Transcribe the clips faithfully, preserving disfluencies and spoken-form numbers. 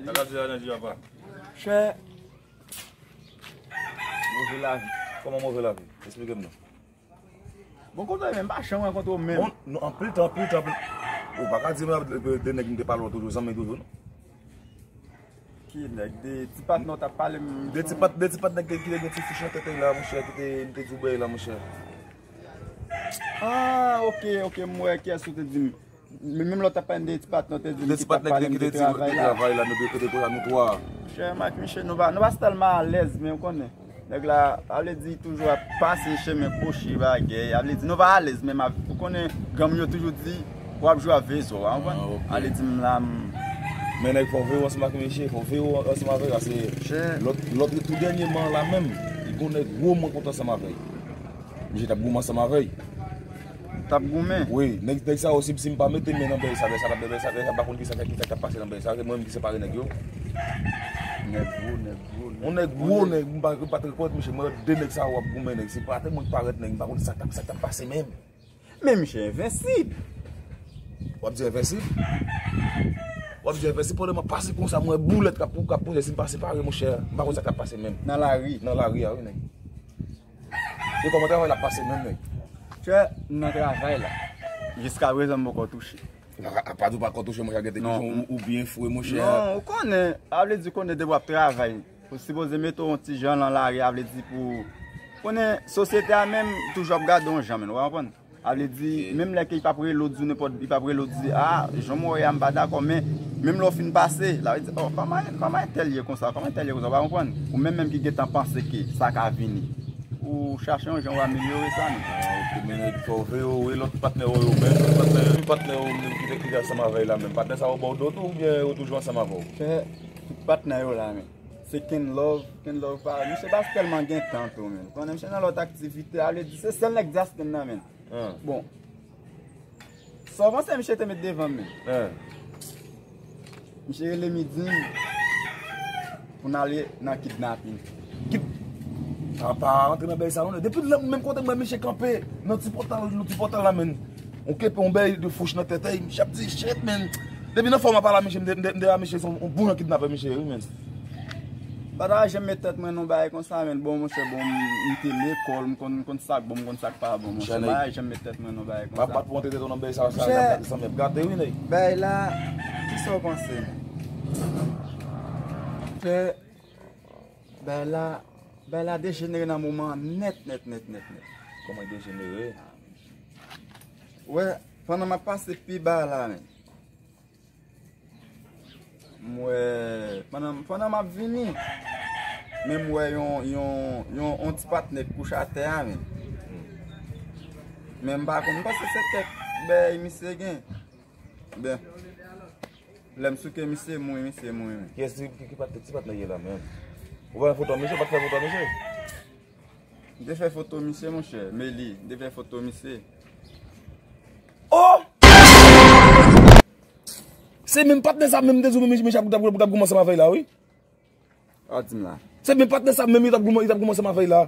Sa ka di la nan di apa. Chè. Move lavi. Kòman move lavi? Eksplike m non. Bon, kote menm, pa janm rankontre w menm. Bon, non, anpil tan, anpil tan, anpil. Ou pa ka di m de nèg m te pale w toujou, zanmi toujou, non. Ki nèg? De ti patnè w t ap pale m. De ti pat, de ti patnè ki te gen ti fich nan tèt la, monchè, ki te, m te di w bèy la, monchè. Ah, ok, ok, m wè kiyès ou te di m. Men menm lè w t ap pale m de ti patnè w te di m ki t ap pale m de travay la. Monchè, Mike Michel, nou pa, nou pa tèlman alèz, men w konnen. Nèg la, a vle di, toujou ap pase chemen kwochi bagay. A vle di, nou pa alèz menm avèk, ou konnen, granmoun yo toujou di, w ap jwe avè zo, w konprann? A vle di, m la, m. Men nèg, fò w veye w ansanm ak Miche, fò w veye w ansanm avè l, paske lòt, lòt, tou dènyèman la menm, li gon nèg gwo mwen kontan ansanm avè l. Miche t ap goumen ansanm avè l. T ap goumen? Wi, nèg, nèg sa yo, si, si m pa mete men nan bèy sa, bèy sa, bèy sa, bèy sa, m pa konn kisa, kisa k ap pase nan bèy sa, se mwen menm ki separe nèg yo. Nèg gwo, nèg gwo, nèg gwo. Yon nèg gwo, nèg, m pa, m pa t rekonèt, monchè, mwen wè de nèg sa yo ap goumen, nèg, se pa te mwen ki parèt, nèg, m pa konn sa k t ap, sa k t ap pase menm. Men monchè envensib. W ap di envensib? W ap di envensib pandan m ap pase konsa, mwen boulèt k ap, k ap poze, si m pa separe, monchè, m pa konn sa k t ap pase menm. Nan lari? Nan lari a, wi, nèg. E kòman travay la ap pase menm, nèg? Chè, nan travay la, jiskaprezan m poko touche. A, a pa di w pako touche, monchè, gen te ki jan ou, ou byen fre, monchè. Non, ou konnen, a vle di, konnen depi w ap travay, ou sipoze mete w yon ti jan nan lari, a vle di pou, konnen sosyete a menm toujou ap gade w yon jan, menm, ou konprann? A vle di, menm lè ke y p ap rele w di w nenpòt, y p ap rele w di, a, jan m wè w ye a, m pa dakò, men menm lè w fin pase, la vle di, o, kòman, kòman entèl ye konsa, kòman entèl ye konsa, ou pa konprann? Ou menm menm ki gentan panse ke sa ka vini. Ou chache yon jan w amelyore sa, non? A, ok, men nèg, fò w veye w, e lòt patnè w yo menm, lòt patnè, lòt patnè w menm ki te, ki te ansanm avè l la menm. Patnè sa yo ba w do tou oubyen yo toujou ansanm avè w? Chè, tout patnè yo la, men. Se Ken Love, Ken Love pa, misye pa tèlman gen tan tou, men. Konnen misye nan lòt aktivite, a vle di, se sèl nèk dyaspò nan, men. Bon. Sa w panse misye te met devan m, men? Misye rele midi pou n ale nan kidnapin. Kid-, pa, pa rantre nan bèy sa non. Depi lè menm kote m wè misye kanpe nan ti pòtal, nan ti pòtal la, men. On kepe, on bèy de fouch nan tèt, misye ap di, shit, men. Depi nan fò m ap pale a misye, m de, m de, m de a misye se on bon jan kidnapè misye ye, wi, men. M pa ta janm met tèt mwen nan bagay konsa, men. Bon, monchè, bon, m, m te lekòl, m konn, m konn sa k bon, m konn sa k pa bon, monchè. M pa ta janm met tèt mwen nan bagay konsa. M ap bat pou antre tèt ou nan bagay sa, sa, sa, sa, sa, m ap gate, wi, nèg. Bagay la, kisa w panse, men? Fè, bagay la, bagay la dejenere nan moman an nèt, nèt, nèt, nèt, nèt. Kòman l dejenere? Wè, pandan m ap pase pi ba la, men. M wè, pandan, pandan m ap vini, men m wè yon, yon, yon, yon ti patnè k kouche atè a, men. Men m pa konn, m panse se kèk bèy misye gen. Ben, lè m souke misye, mouri, misye mouri, men. Kiyès ki, ki, ki patnè, ti patnè ye la, men? Ou pa fè foto misye, ou pa fè foto misye? M te fè foto misye, monchè. Meli, m te fè foto misye. Oh! Se menm patnè sa menm te di w, men, men, men, t ap, t ap, t ap goumen ansanm avè l la, wi. A, di m la. Se menm patnè sa menm, li t ap goumen, li t ap goumen ansanm avè l la.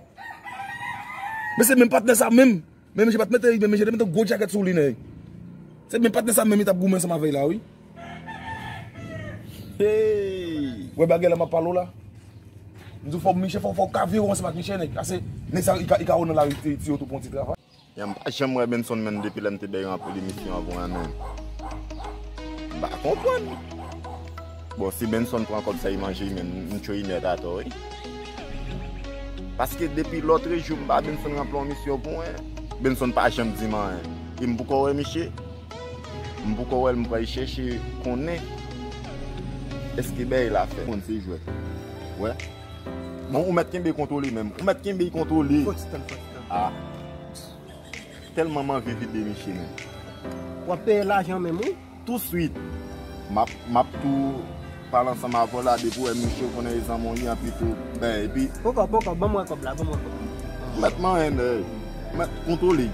Men se menm patnè sa menm. Men misye pa t mete, men misye te mete gwo djakèt sou li, nèg. Se menm patnè sa menm, li t ap goumen ansanm avè l la, wi. Hey! Wè bagay la m ap pale w la. M di w fò misye, fò, fò w ka vire w ansanm ak misye, nèg. Ase, nèg sa, li ka, li ka wè w nan lari, ti, ti oto pou yon ti travay. Ya, m pa janm wè Benson, men, depi lè m te bay ranpli emisyon an pou mwen, men. M pa konprann. Bon, si Benson pran kòb sa, li manje, men, m tchwe inèt atò, wi. Paske depi lòtrejou, m ba Benson ranpli yon emisyon pou mwen, Benson pa janm di m anyen. E m poko wè misye. M poko wè l, m pral chèche konnen èske bèy la fèt. Konn se jwèt. Wè. Bon, ou mèt kenbe kontwole menm. Ou mèt kenbe kontwole. Fò ti tann, fò ti tann. Ah. Tèlman m anvi vide misye menm. W ap peye lajan menm, wi. Touswit. M ap, m ap tou pale ansanm avè w la depi w wè misye, ou konnen e zanmi w li anpi tou. Ben, epi. Poko, poko, ban m wè kòb la, ban m wè kòb la. Mèt manyen, eh. Mèt kontwole.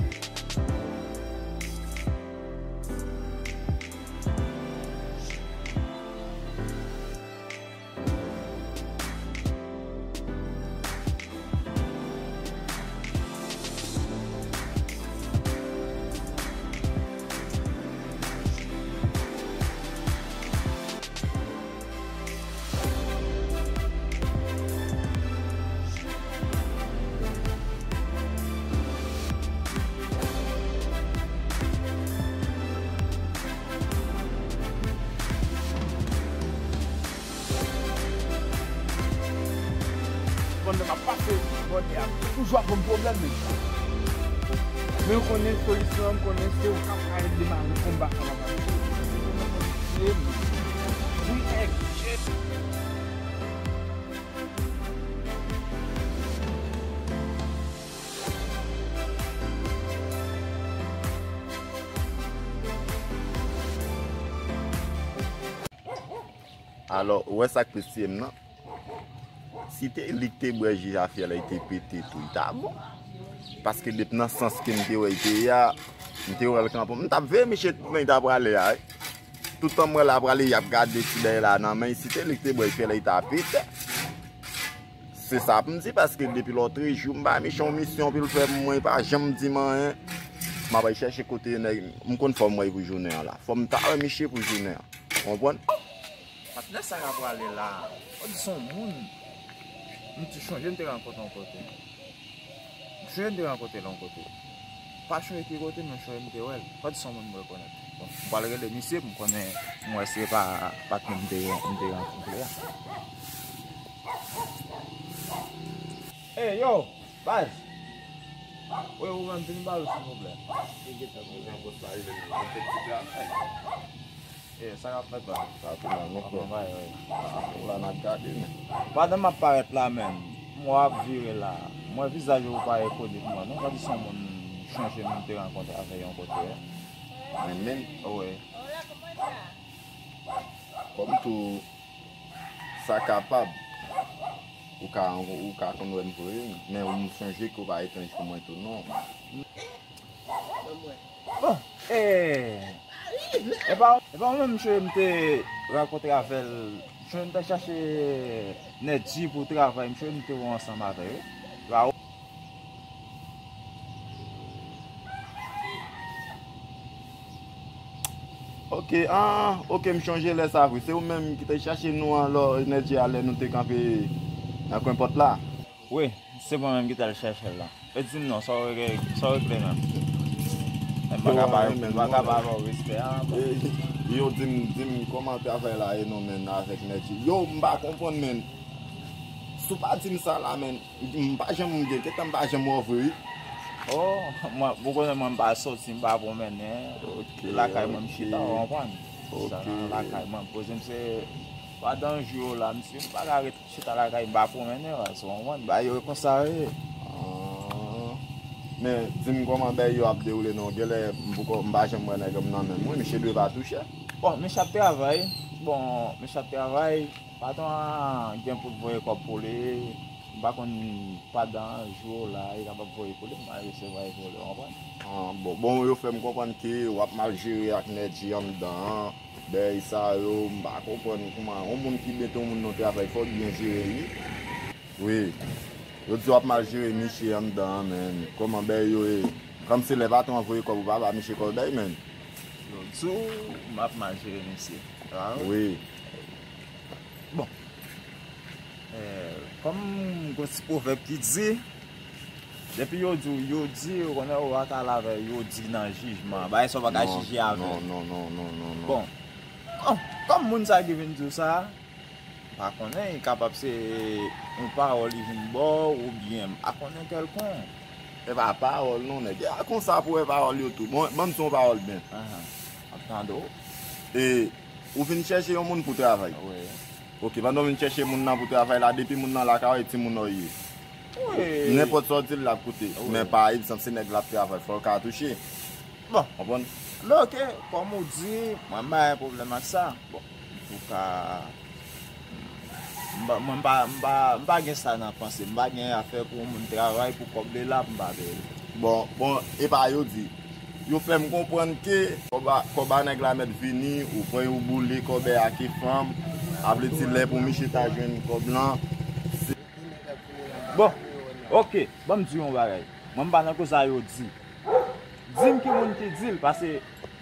M ap pase bò tè a. Toujou ap ban m pwoblèm, mesye. Men w konnen solisyon an, m konnen se ou k ap ka ede m ale konba sa m ap ale. Se m. Wi, nèg, shit. Alò, ou wè sa k plis tiye m nan? Si te li k te bwè ji a fyèl la, li te pete tou, li ta bon. Paske depi nan sans ke m te wè li te ye a, m te wè l kanpe. M t ap veye misye tout men li ta prale a, wi. Tout tan m wè l ap prale, y ap gade ti dèyè la nan men l. Si te li k te bwè fyèl la, li ta pete. Se sa pou m di, paske depi lòtrejou, m bay misye yon misyon pou l fè pou mwen, li pa janm di m anyen. M ap al chèche kote nèg, m konn fò m wè l pou jounen an la. Fò m ta wè misye pou jounen an. Ou konprann? Patnè sa k ap prale la, ou di se yon moun. M t chonje m te rankontre yon kote. M chonje m te rankontre l yon kote. Pa chonje ki kote, men m chonje m te wè l. Ou di se yon moun m rekonèt. Bon, m pral rele misye pou m konnen, m wè si se pa patnè m te, m te rankontre a. Ey, yo, baz! Wi, ou menm, vin ba yo, silvouplè. Ki gentan, mwen jan bòs la rive, mwen fè ti travay. E, sa k ap fèt la? Sa tou la, non, frè. Ap anba, wi. Ou la n ap gade, men. Pandan m ap parèt la menm, m wè w ap vire la. M wè vizaj ou pa rekoni pou mwen, non? Gade se yon moun m chonje m te rankontre avè yon kote, wi. Mwen menm? Wi. Kòm tou, sa kapab. Ou ka, ou ka konn wè m vre, men ou m sonje ke w pa etranj pou mwen tou, non. Bon, e, e pa, e pa ou menm, misye, m te rankontre avè l, misye, m te chache Nèdi pou travay, misye, m te wè ansanm avè l, wi. Epa ou? Ok, ah, ok, m chonje lè sa vre. Se ou menm ki te chache nou an lò, Nèdi a, lè nou te kanpe nan kwen pòt la? Wi, se mwen menm ki t al chèche l la. E di m non, sa w regle, sa w regle menm? Men m pa ka ba, m pa ka ba w respè a. E, yo, di m, di m kòman travay la ye non, menn, avèk Nèdi. Yo, m pa konprann, menn. Si w pa di m sa la, menn, m pa janm gen, gentan m pa janm wè w vre, wi. Oh, mwen, ou konnen mwen m pa soti, m pa pwomennen. Ok, lakay mwen m chita, ok, ou konprann? Ok. Sa nan lakay mwen, poze m se pandan jou yo la, misye, m pa ka ret chita lakay, m pa pwomennen, ou konprann? Bagay yo konsa ye. Ah. Men, di m kòman bagay yo ap dewoule non, genlè m poko, m pa janm wè nèg m nan menm. Wi, misye dwe pa touche. Bon, misye ap travay. Bon, misye ap travay. Patwon an gen pou l voye kòb pou li. M pa konn pandan jou la, li kapab voye pou li, m al resevwa li pou li, ou konprann? Ah, bon, bon, yo fè m konprann ke w ap mal jere ak Nèdi anndan an. Bagay sa yo, m pa konprann kòman yon moun ki mete yon moun nan travay, fò w byen jere li. Wi. Yo di w ap mal jere misye anndan an, men kòman bagay yo ye? Kòmsi lè patwon an voye kòb, ou pa ba misye kòb, men. Yo di w m ap mal jere misye. Wi. Bon. Eh, kòm gon ti pwovèb ki di, depi yo di w yo di, ou konnen ou pa ka al avè yo di nan jijman. Bagay sa ou pa ka jije avè. Non, non, non, non, non, non. Bon. Bon, kòm moun sa ki vin di w sa, m pa konnen, li kapab se yon pawòl li vin ba w, oubyen m pa konnen kèlkonk. E pa pawòl non, nèg. E a konsa pou wè pawòl yo tou. Bon, ban m di w yon pawòl byen. Ahan. M ap tande w. E ou vin chèche yon moun pou travay. Wi. Ok, pandan w vin chèche moun nan pou travay la, depi moun nan lakay ou, e timoun ou ye. Wi. Nenpòt sa w di l, l ap koute. Wi. Men pa egzanp, se nèg l ap travay, fò l ka touche. Bon. Konprann? Men ok, kòm ou di, mwen m pa gen pwoblèm ak sa. Bon, antouka, m pa, mwen m pa, m pa, m pa gen sa nan panse. M pa gen afè pou yon moun travay pou kòb li la pou m pa peye l. Bon, bon, e pa yo di. Yo fè m konprann ke kòb a, kòb a nèg la mèt vini, ou pran yon boule kòbè a ke fanm, a vle di lè pou misye ta jwenn kòb lan, se Bon, ok, ban m di w yon bagay. Mwen m pa nan koze a yo di. Di m ki moun ki di l, paske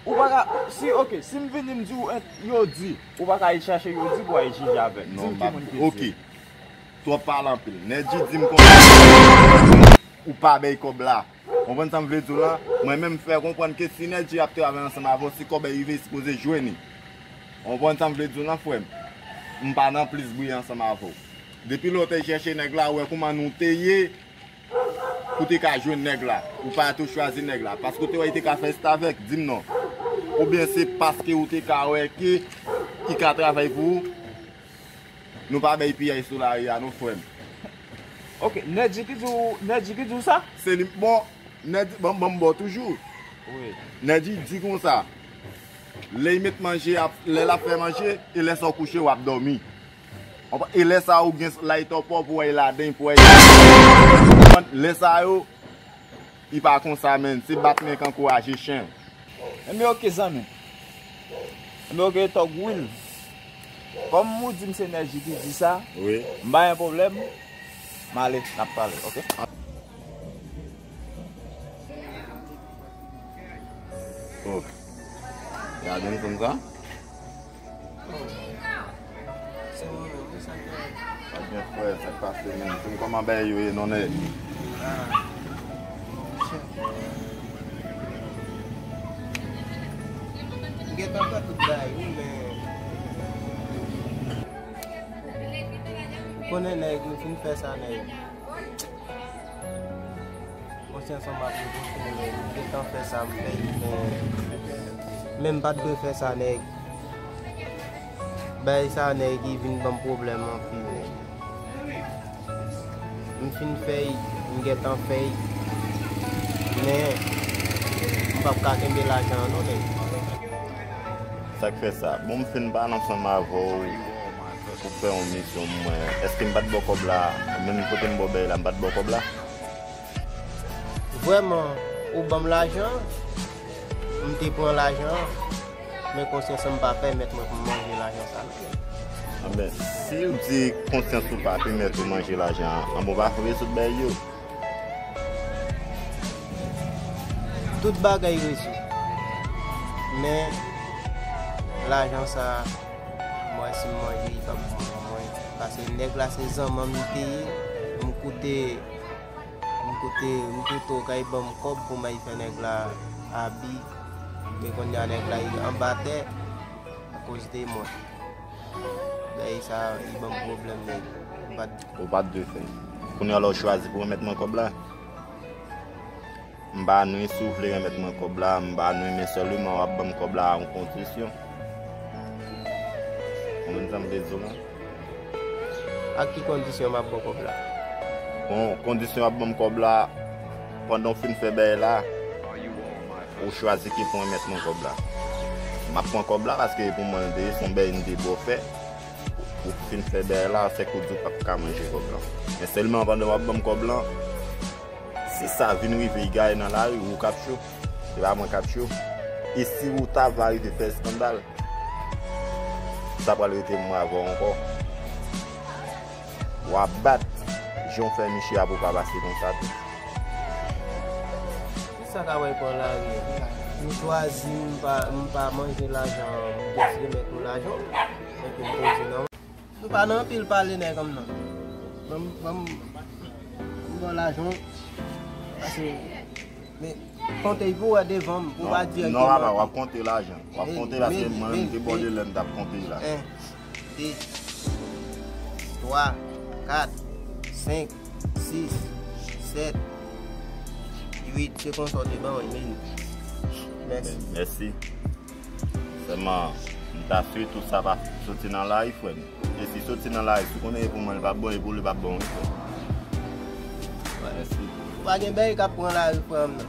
ou pa ka, si, ok, si m vini m di w, en, yo di, ou pa ka al chache yo di pou al jije avè l. Di m ki moun ki di l. Non, m pa, ok. Twòp pale anpil. Nèdi di m konsa, ou pa bay kòb la. Konprann sa m vle di w la? Mwen menm m fè konprann ke si Nèdi ap travay ansanm avè w, si kòb la rive, li sipoze jwenn li. Konprann sa m vle di w la, frè m? M pa nan plis bri ansanm avè w. Depi lè w te chèche nèg la, ou wè kouman nou te ye, pou te ka jwenn nèg la. Ou pa tou chwazi nèg la. Paske w te wè li te ka fè restavèk, di m non. Oubyen se paske ou te ka wè ke li ka travay pou ou? Nou pa bay piyay sou lari a non, frè m. Ok, Nèji ki di w, Nèji ki di w sa? Se li, bon, Nèji, ban, ban m ba w toujou. Wi. Nèji di konsa, lè l met manje, ap, lè l ap fè manje, e lè sa w kouche, w ap dòmi. Konprann? E lè sa a, ou gen laytò pa w pou w al ladan, pou w al, lè sa yo, li pa konsa, menn. Se bat men k ankouraje chen. Enben, ok, zanmi. Enben, ok, Tòg Will. Kòm ou di m se Nèji ki di sa, wi, m pa gen pwoblèm. M ale, n ap pale, ok? Ok. Gade m konsa. Se mwen menm, wi, sa k fè? Sa k gen, frè, sa k pase, menm? Di m kòman bagay yo ye, non, nèg? Ah. M gentan fè tout bagay, wi, men ou konnen, nèg, m fin fè sa, nèg. Konsyans an m ap revolte, nèg. M gentan fè sa, m fè l, men, men m pa t dwe fè sa, nèg. Bagay sa, nèg, li vin ban m pwoblèm anpil, nèg. M fin fè l, m gentan fè l, men m p ap ka kenbe lajan an non, nèg. Sa k fè sa? Bon, m fin pale ansanm avè w pou fè yon misyon mwen. Èske m pa t ba w kòb la? Menm kote m ba w bagay la, m pa t ba w kòb la? Vrèman, ou ban m lajan, m te pran lajan an, men konsyans an m pa pèmèt mwen pou m manje lajan sa non. Anben, si w di konsyans ou pa pèmèt ou manje lajan an, anben w pa rezoud bagay yo. Tout bagay rezoud. Men, lajan sa, m wè si m manje, li p ap bon pou mwen. Paske nèg la se zanmanm li te ye, m koute M koute, m koute w kay ban m kòb pou m al fè nèg la abi. Men kounye a nèg la, li anba tè akoz de mwen. Bagay sa, li ban m pwoblèm, nèg. M pa t Ou pa t dwe fè. Kounye a la w chwazi pou remèt mwen kòb la? M pa nwi si w vle remèt mwen kòb la, m pa nwi, men sèlman w ap ban m kòb la a yon kondisyon. Konprann sa m vle di w la? Ak ki kondisyon m ap ba w kòb la? Bon, kondisyon w ap ban m kòb la, pandan w fin fè bagay la, ou chwazi ki pou remèt mwen kòb la. M ap pran kòb la paske pou mwen l te ye, se yon bagay m te ba w fè. Ou fin fè bagay la, fèk ou di w p ap ka manje kòb la. Men sèlman pandan w ap ban m kòb la, si sa vin rive, li gaye nan lari, ou k ap cho. Se pa mwen k ap cho. E si ou ta va rive fè eskandal, sa pral rete mwen avè w ankò. W a bat jan w fè miche a pou w pa pase konsa tou. Kisa k ap pran lari a? M chwazi, m pa, m pa manje lajan an, m jis remèt ou lajan w, epi m poze nan Nou pa nan anpil pale nèg m nan. Ban m, ban m, m ba w lajan w. Pase, men, konte l pou w wè devan m, pou w pa di non, papa, w ap konte lajan. W ap konte la, se mwen menm ki bòde lè m t ap konte la. En, de, twa, kat, senk, sis, sèt, uit, se konsa w te ban mwen, men. Mèsi. Mèsi. Sèlman, m ta swete tout sa pa soti nan lari, frè m. E si soti nan lari, si w konnen e pou mwen, li p ap bon, e pou li p ap bon, wi, frè m. Mèsi. Ou pa gen bèy k ap pran lari, frè m nan.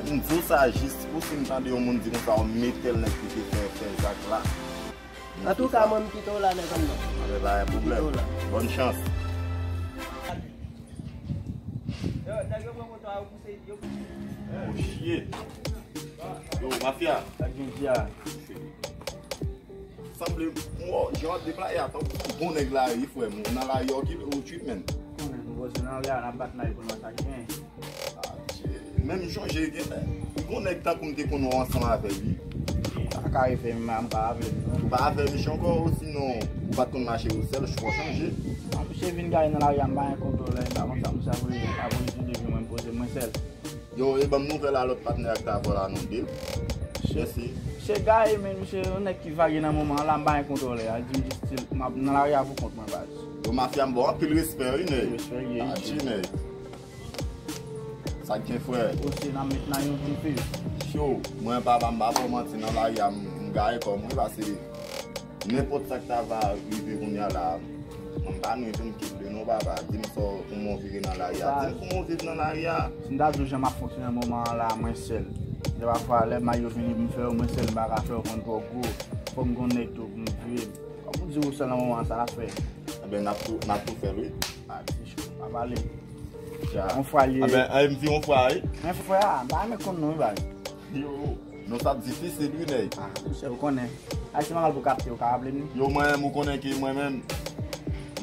M di w sa jis pou si m tande yon moun di konsa, w met tèl nèg ki te fè, fè zak la. Antouka, mwen, m kite w la, nèg m nan. Anben, pa gen pwoblèm. Bòn chans. Yo, nèg yo pran moto a, yo pouse, yo pouse. Oh, shit. Yo, mafya. Sa k gen di a? Sanble, mwen, jan w ap deplase a, tankou yon bon nèg lari, frè m. Ou nan lari a, ou ki, ou trip, menn. Konnen nou poze nan lari a, n ap bat may pou n wè sa k gen. Ah, shit. Men m sonje, gen, gen yon nèg tankou m te konn wè ansanm avè l, wi. Sa ka rive, m, m pa avè l. Ou pa avè misye ankò, osinon, ou pa t konn mache ou sèl, fò w chanje. An, misye vin gaye nan lari a, m pa gen kontwòl, m pa konn sa misye ap vle, ap vle di depi mwen, m poze mwen sèl. Yo, e ban m nouvèl a lòt patnè a k t avè w la non, Dave. Jesse. Misye gaye, men misye yon nèg ki vage nan moman an la, m pa gen kontwòl li. A di m di stil, m ap nan lari a pou kont mwen, baz. Yo, mafya, m ba w anpil respè, wi, nèg. Respè, ye. A di, nèg. Sa k gen, frè? Ose n ap met nan yon dife. Cho, mwen, papa, m pa ba w manti, nan lari a, m, m gaye kò m, wi, pase nenpòt sa k ta va rive kounye a la, mwen pa nou epi m kit li non, papa. Di m sa w, kòman w vire nan lari a. Di m kòman w viv nan lari a. Si m ta di w jan m ap fonksyone nan moman an la, mwen sèl. Gen pafwa, lè mayo vini pou m fè yo, mwen sèl m pa ka fè yo, konn twò gwo. Fò m gon nèg tou pou m vire. Kòm ou di ou sèl nan moman an, sa l ap fè? Enben, n ap tou, n ap tou fè l, wi. A, ti cho, pa pale. Ja. On fwa l ye. Enben, e, m di on fwa, wi. Men frè a, m pa renmen konn non, wi, baz. Yo, non, sa ap difisil, wi, nèg. A, misye, ou konnen. Ayisyen pa mal pou kapte, ou ka raple m li? Yo, mwen menm, ou konnen ke mwen menm,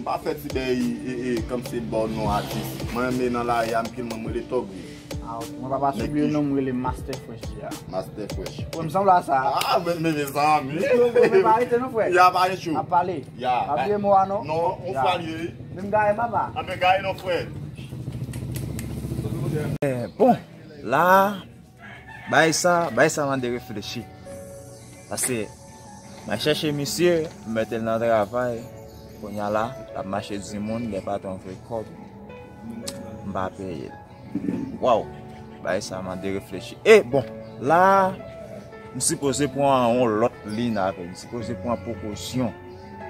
m pa fè ti bèy, e, e, kòmsi m ba w non atis. Mwen menm, e nan lari a, m kil mwen, m rele Tòg, wi. A, ok. Mwen, papa, sou bliye non, m rele Master Fresh, ya. Master Fresh. Ou wè m sanble a sa. A, men, men, mezanmi. Yo, yo, men pa rete non, frè. Ya, pa rete. Ap pale. Ya. Pa bliye mo a, non. Non, on fwa l ye, wi. Men m gaye, papa. Anben, gaye non, frè. Eh, bon, la, bay sa, bay sa mande reflechi. Paske, mwen chèche misye, m mete l nan travay. Kounye a la, l ap mache di moun, gen patwon voye kòb. M pa peye l. Waw, bay sa mande reflechi. E bon, la, m sipoze pran yon lòt liy nan afè. M sipoze pran prekosyon.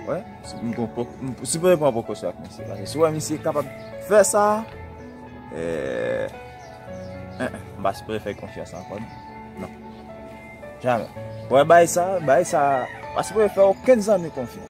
Wè, m gon pre-, m sipoze pran prekosyon ak misye. Paske si w wè misye kapab fè sa, eh, eh, eh, m pa sipoze fè konfyans ankò, non. Non. Jamè. Wè, bay sa, bay sa, m pa sipoze fè okenn zanmi konfyans.